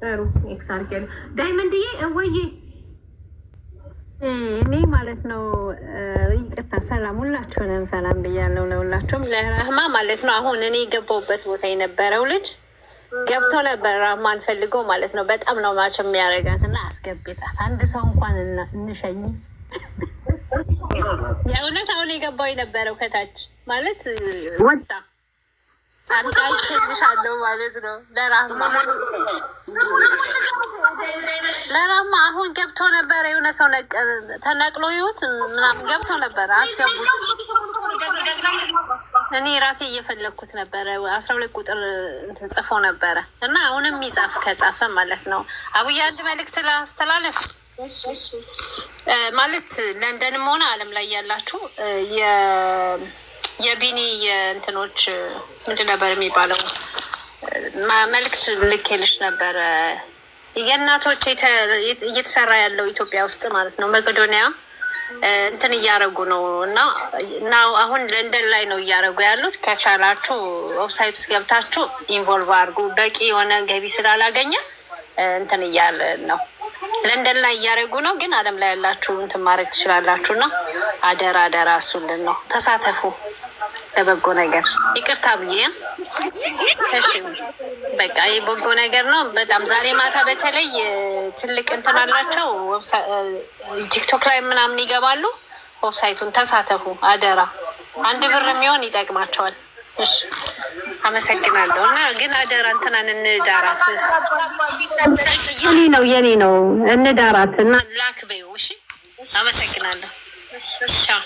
ጥሩ፣ X አድርጊያለሁ። ዳይመንድዬ ወዬ። እኔ ማለት ነው፣ ይቅርታ፣ ሰላም፣ ሁላችሁንም ሰላም ብያለሁ። ለሁላችሁም፣ ለራህማ ማለት ነው። አሁን እኔ የገባሁበት ቦታ የነበረው ልጅ ገብቶ ነበር ራህማን ፈልጎ ማለት ነው። በጣም ነው match የሚያደርጋት እና አስገቢጣት። አንድ ሰው እንኳን እንሸኝ። የእውነት አሁን የገባው የነበረው ከታች ማለት ወጣ። አንቃልሽልሻለሁ ማለት ነው። ለራህማ አሁን ገብቶ ነበረ። የሆነ ሰው ተነቅሎ ይሁት ምናምን ገብቶ ነበረ። አስገቡት። እኔ ራሴ እየፈለግኩት ነበረ። 12 ቁጥር እንትን ጽፎ ነበረ እና አሁንም ይጻፍ ከጻፈ ማለት ነው። አቡዬ፣ አንድ መልእክት ላስተላለፍ ማለት ለንደንም ሆነ ዓለም ላይ ያላችሁ የቢኒ የእንትኖች ምንድን ነበር የሚባለው፣ መልእክት ልኬልሽ ነበረ። የእናቶች እየተሰራ ያለው ኢትዮጵያ ውስጥ ማለት ነው። መቄዶንያ እንትን እያደረጉ ነው እና አሁን ለንደን ላይ ነው እያደረጉ ያሉት። ከቻላችሁ website ውስጥ ገብታችሁ involve አድርጉ። በቂ የሆነ ገቢ ስላላገኘ እንትን እያለ ነው። ለንደን ላይ እያደረጉ ነው፣ ግን ዓለም ላይ ያላችሁ እንትን ማድረግ ትችላላችሁ። እና አደራ አደራ፣ እሱልን ነው፣ ተሳተፉ ለበጎ ነገር። ይቅርታ ብዬ፣ እሺ፣ በቃ ይህ በጎ ነገር ነው በጣም። ዛሬ ማታ በተለይ ትልቅ እንትን አላቸው። ቲክቶክ ላይ ምናምን ይገባሉ። Website ኡን ተሳተፉ አደራ። 1 ብር የሚሆን ይጠቅማቸዋል። እሺ፣ አመሰግናለሁ። እና ግን አደራ እንትናን እንዳራት፣ የኔ ነው የኔ ነው፣ እንዳራት እና ላክ በይው። እሺ፣ አመሰግናለሁ። ቻው።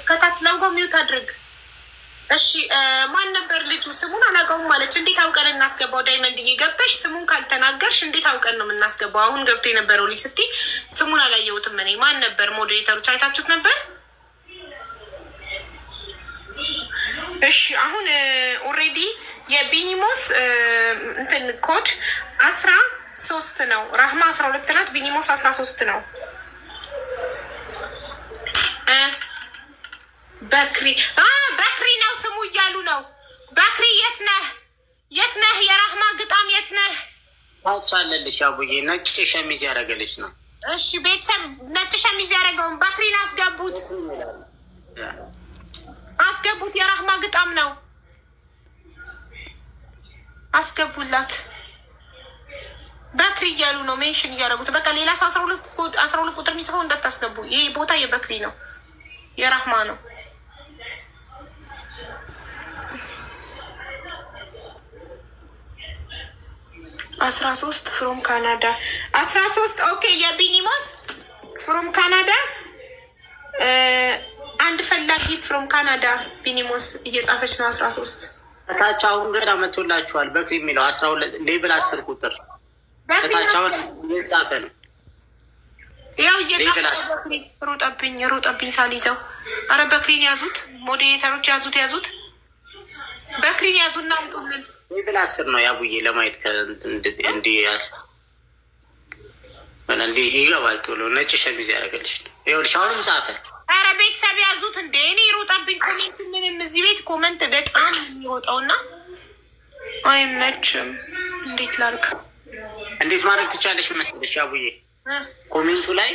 ከታች ላንጎ mute አድርግ። እሺ፣ ማን ነበር ልጁ? ስሙን አላውቀውም አለች። እንዴት አውቀን እናስገባው? ዳይመንድዬ፣ ገብተሽ ስሙን ካልተናገርሽ እንዴት አውቀን ነው የምናስገባው? አሁን ገብቶ የነበረው ልጅ ስትይ ስሙን አላየሁትም እኔ። ማን ነበር? Moderator ኦች አይታችሁት ነበር? እሺ፣ አሁን already የቢኒሞስ እንትን ኮድ 13 ነው። ራህማ 12 ናት። ቢኒሞስ 13 ነው። በክሪ፣ በክሪ ነው ስሙ እያሉ ነው። በክሪ የት ነህ? የት ነህ? የራህማ ግጣም የት ነህ? ታች አለልሽ አቡዬ፣ ነጭ ሸሚዝ ያደረገልች ነው። እሺ ቤተሰብ፣ ነጭ ሸሚዝ ያደረገውን በክሪን አስገቡት፣ አስገቡት። የራህማ ግጣም ነው። አስገቡላት። በክሪ እያሉ ነው፣ mention እያደረጉት። በቃ ሌላ ሰው 12 ቁጥር የሚጽፈው እንዳታስገቡ። ይሄ ቦታ የበክሪ ነው፣ የራህማ ነው። 13 from ካናዳ፣ 13፣ okay። የቢኒሞስ from ካናዳ፣ አንድ ፈላጊ from ካናዳ ቢኒሞስ እየጻፈች ነው። 13። ከታች አሁን ገና መቶላችኋል። በክሪ የሚለው 12 level 10 ቁጥር ከታች አሁን እየጻፈ ነው። ያው እየጻፈ ሮጠብኝ ሮጠብኝ ሳልይዘው። አረ በክሪን ያዙት፣ moderator ኦች ያዙት ያዙት፣ በክሪን ያዙና አምጡልን። Level 10 ነው ያቡዬ፣ ለማየት እንዲህ እንዲህ ይገባል ቶሎ። ነጭ ሸሚዝ ያደረገልሽ ነው። ይኸውልሽ አሁንም ጻፈ። አረ ቤተሰብ ያዙት እንደ እኔ ሮጠብኝ። Comment ምንም እዚህ ቤት comment በጣም የሚሮጠውና አይመችም። እንዴት ላድርግ? እንዴት ማድረግ ትቻለሽ መሰለሽ አቡዬ? Comment ኡ ላይ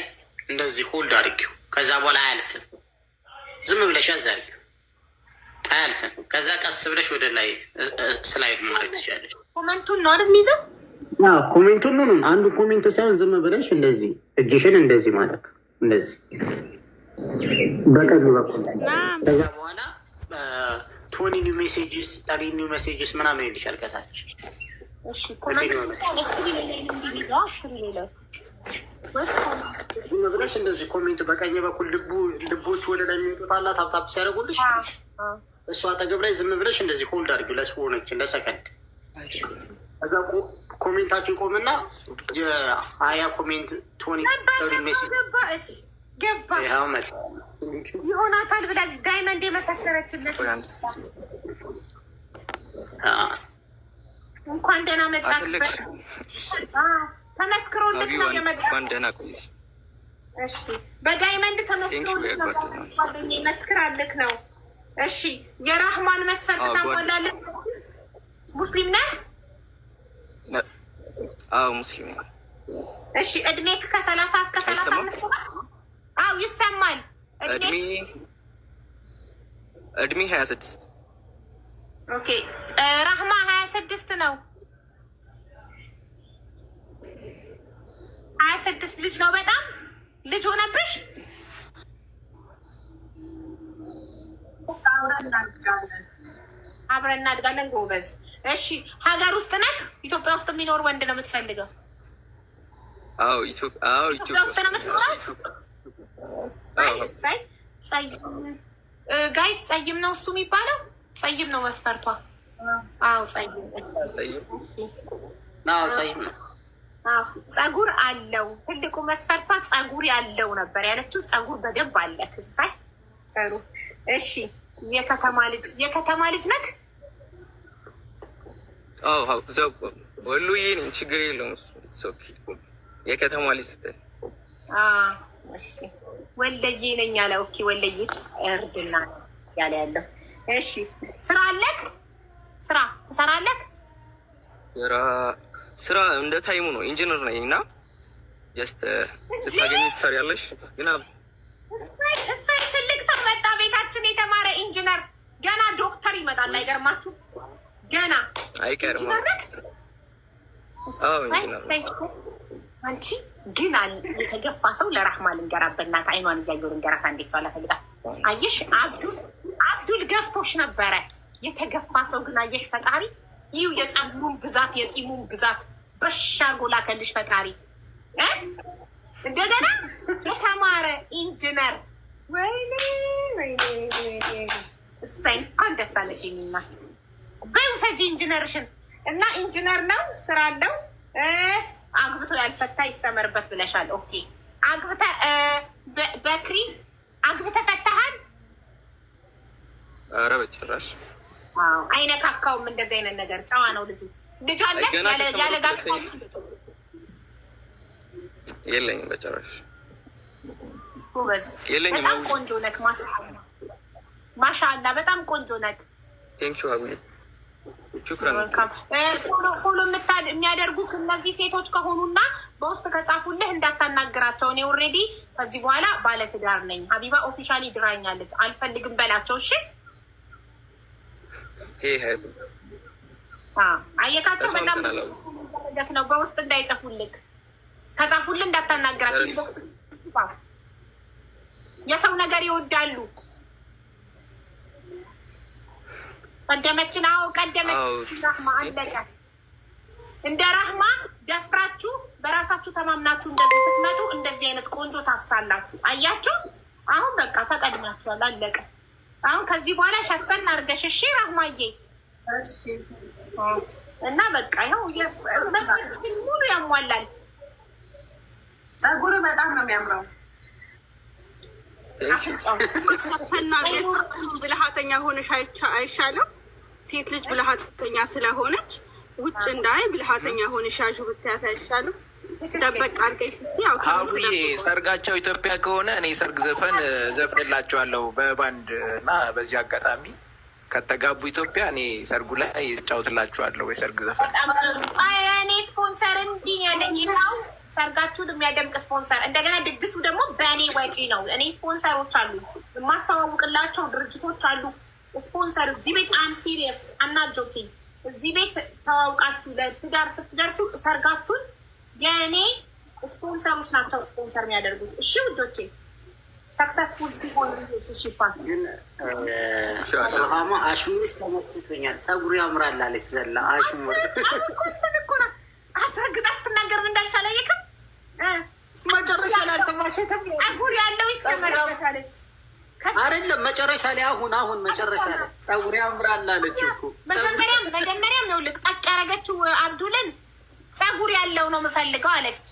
እንደዚህ hold አድርጊው። ከዛ በኋላ አያልፍም። ዝም ብለሽ ያዝ አድርጊው፣ አያልፍም። ከዛ ቀስ ብለሽ ወደ ላይ slide ማድረግ ትችላለሽ። Comment ኡን ነው አይደል የሚይዘው? Comment ኡን ነው፣ አንዱ comment ሳይሆን ዝም ብለሽ እንደዚህ እጅሽን እንደዚህ ማድረግ፣ እንደዚህ በቀኝ በኩል። ከዛ በኋላ 20 new messages፣ 30 new messages ምናምን ይልሻል ከታች። ዝም ብለሽ እንደዚህ comment ኡ በቀኝ በኩል ልቡ ልቦቹ ወደ ላይ የሚወጡት አላ tap tap ሲያደርጉልሽ እሱ አጠገብ ላይ ዝም ብለሽ እንደዚህ hold አድርጊው ለሆነች ለሰከንድ። እዛ comment ኣችሁ ይቆምና የ20 comment፣ 20 30 message ገባ ይሆናታል ብላለች። ዳይመንድ የመሰከረችለት፣ እንኳን ደህና መጣህ። ተመስክሮልክ ነው የመጣህ። እሺ፣ በዳይመንድ ተመስክሮልክ ነው፣ ጓደኛዬ መስክራልክ ነው። እሺ፣ የራህማን መስፈርት ታሟላለህ። ሙስሊም ነህ? አዎ፣ ሙስሊም ነኝ። እሺ፣ እድሜክ ከ30 እስከ ሰላሳ አይሰማም? አምስት አዎ፣ ይሰማል። እድሜ እድሜ 26። Okay፣ ራህማ 26 ነው። 26 ልጅ ነው። በጣም ልጅ ሆነብሽ። አብረን እናድጋለን። አብረን እናድጋለን። ጎበዝ። እሺ፣ ሀገር ውስጥ ነክ? ኢትዮጵያ ውስጥ የሚኖር ወንድ ነው የምትፈልገው? አዎ፣ አዎ። ኢትዮጵያ ውስጥ ነው የምትኖረው? እሰይ እሰይ። ጸይም guys፣ ጸይም ነው እሱ የሚባለው። ጸይም ነው መስፈርቷ። አዎ፣ ጸይም። አዎ፣ ጸይም ነው። አዎ፣ ጸጉር አለው። ትልቁ መስፈርቷ ጸጉር ያለው ነበር ያለችው። ጸጉር በደንብ አለ። እሰይ፣ ጥሩ። እሺ፣ የከተማ ልጅ ነክ? አዎ፣ እዛው ወሎዬ ነኝ። ችግር የለውም እሱ፣ it's okay። የከተማ ልጅ ስትል እሺ፣ ወለዬ ነኝ አለ። Okay፣ ወለዬ እርድና ያለ ያለው። እሺ፣ ስራ አለክ? ስራ ትሰራለክ? ስራ እንደ time ኡ ነው። ኢንጂነር ነኝ እና just ስታገኝ ትሰሪያለሽ ግን እሰይ እሰይ፣ ትልቅ ሰው መጣ ቤታችን፣ የተማረ ኢንጂነር። ገና ዶክተር ይመጣል። አይገርማችሁ? ገና አይቀርም። ኢንጂነር ነክ? አዎ፣ እሰይ ኢንጂነር። እሰይ። አንቺ ግን የተገፋ ሰው ለራህማ ልንገራት፣ በእናትህ አይኗን እያየሁ ልንገራት። አንዴ ሰው አላፈልጋት። አየሽ፣ አብዱል ገፍቶሽ ነበረ። የተገፋ ሰው ግን አየሽ፣ ፈጣሪ ይሁ የፀጉሩን ብዛት፣ የፂሙን ብዛት በሻርጎ ላከልሽ ፈጣሪ እ እንደገና የተማረ ኢንጂነር። ወይኔ ወይኔ ወይኔ! እሰይ፣ እንኳን ደስ አለሽ የእኔ። በይ ውሰጂ ኢንጂነርሽን። እና ኢንጂነር ነው፣ ስራ አለው፣ አግብቶ ያልፈታ ይሰመርበት ብለሻል። Okay፣ አግብተ በክሪ አግብተ ፈታሃል? ኧረ በጭራሽ። አዎ፣ አይነካካውም እንደዚህ አይነት ነገር። ጨዋ ነው ልጁ። ልጅ አለ? ገና ያለ ጋብቻ? የለኝም በጭራሽ። ጎበዝ። የለኝም። በጣም ቆንጆ ነክ። ማሻአላ፣ በጣም ቆንጆ ነክ። Thank you አቡዬ፣ شكرا። Follow የሚያደርጉ እነዚህ ሴቶች ከሆኑና በውስጥ ከጻፉልህ እንዳታናግራቸው። እኔ already ከዚህ በኋላ ባለትዳር ነኝ፣ ሀቢባ officially ድራኛለች፣ አልፈልግም በላቸው። እሺ። ይሄ አየካቸው። በጣም ብዙ ነው። በውስጥ እንዳይጽፉልክ፣ ከጻፉልህ እንዳታናግራቸው። የሰው ነገር ይወዳሉ። ቀደመችን። አዎ፣ ቀደመች። ራህማ አለቀ። እንደ ራህማ ደፍራችሁ በራሳችሁ ተማምናችሁ እንደዚህ ስትመጡ እንደዚህ አይነት ቆንጆ ታፍሳላችሁ። አያችሁ፣ አሁን በቃ ተቀድማችኋል። አለቀ። አሁን ከዚህ በኋላ ሸፈን አድርገሽ፣ እሺ ራህማዬ። እና በቃ ይኸው መስፈርት ሙሉ ያሟላል። ጸጉር በጣም ነው የሚያምረው። ሸፈና ብልሃተኛ ሆነሽ አይሻልም? ሴት ልጅ ብልሃተኛ ስለሆነች ውጭ እንዳይ ብልሃተኛ ሆነሽ ያዡ ብታያት አይሻልም? ደበቅ አድርገሽ ስትይ ያው አቡዬ፣ ሰርጋቸው ኢትዮጵያ ከሆነ እኔ ሰርግ ዘፈን ዘፍንላቸዋለሁ በባንድ። እና በዚህ አጋጣሚ ከተጋቡ ኢትዮጵያ እኔ ሰርጉ ላይ እጫወትላችኋለሁ የሰርግ ዘፈን። እኔ ስፖንሰር እንዲህ ያለኝ ነው። ሰርጋችሁን የሚያደምቅ ስፖንሰር። እንደገና ድግሱ ደግሞ በእኔ ወጪ ነው። እኔ ስፖንሰሮች አሉ፣ የማስተዋውቅላቸው ድርጅቶች አሉ። ስፖንሰር እዚህ ቤት፣ I'm serious, I'm not joking። እዚህ ቤት ተዋውቃችሁ ለትዳር ስትደርሱ ሰርጋችሁን የእኔ ስፖንሰሮች ናቸው ስፖንሰር የሚያደርጉት። እሺ ውዶቼ፣ successful ሲሆን relationship ኣችሁ ግን ሩሃማ አሽሙሮች ተመችቶኛል። ጸጉሩ ያምራል አለች ዘላ አሽሙር። አስረግጣ ስትናገር ምን እንዳለች አላየክም? መጨረሻ ላይ አልሰማሽትም? ጸጉር ያለው ይሰመርበት አለች። አይደለም፣ መጨረሻ ላይ፣ አሁን መጨረሻ ላይ ጸጉር ያምራል አለች እኮ። መጀመሪያም ነው ልቅጠቅ ያደረገችው አብዱልን። ጸጉር ያለው ነው የምፈልገው አለች።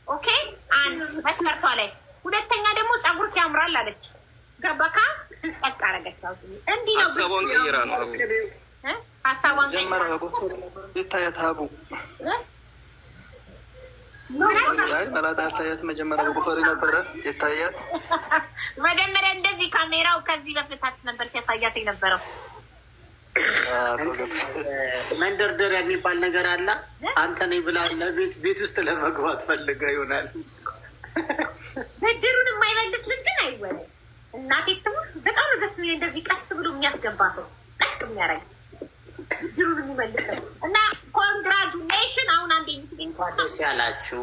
Okay፣ አንድ መስፈርቷ ላይ። ሁለተኛ ደግሞ ጸጉር ያምራል አለች። ገባካ? ጠቅ አደረገች። እንዲህ ነው። ሀሳቧን ቀይራ ነው። ሀሳቧን ጀመረ በጎፈሬ ነበር ይታያት ሀቡ ላይ መላጣ ያልታያት መጀመሪያ በጎፈሬ ነበረ የታያት። መጀመሪያ እንደዚህ ካሜራው ከዚህ በፊታች ነበር ሲያሳያት የነበረው። መንደርደሪያ የሚባል ነገር አለ። አንተ ነኝ ብላ ለቤት ቤት ውስጥ ለመግባት ፈልጋ ይሆናል። ብድሩን የማይመልስ ልጅ ግን አይወለድ። እናቴ ትሙት፣ በጣም ነው ደስ የሚለኝ እንደዚህ ቀስ ብሎ የሚያስገባ ሰው፣ ጠቅ የሚያደርግ፣ ብድሩን የሚመልስ ሰው። እና congratulation። አሁን አንዴ እንኳን ደስ ያላችሁ።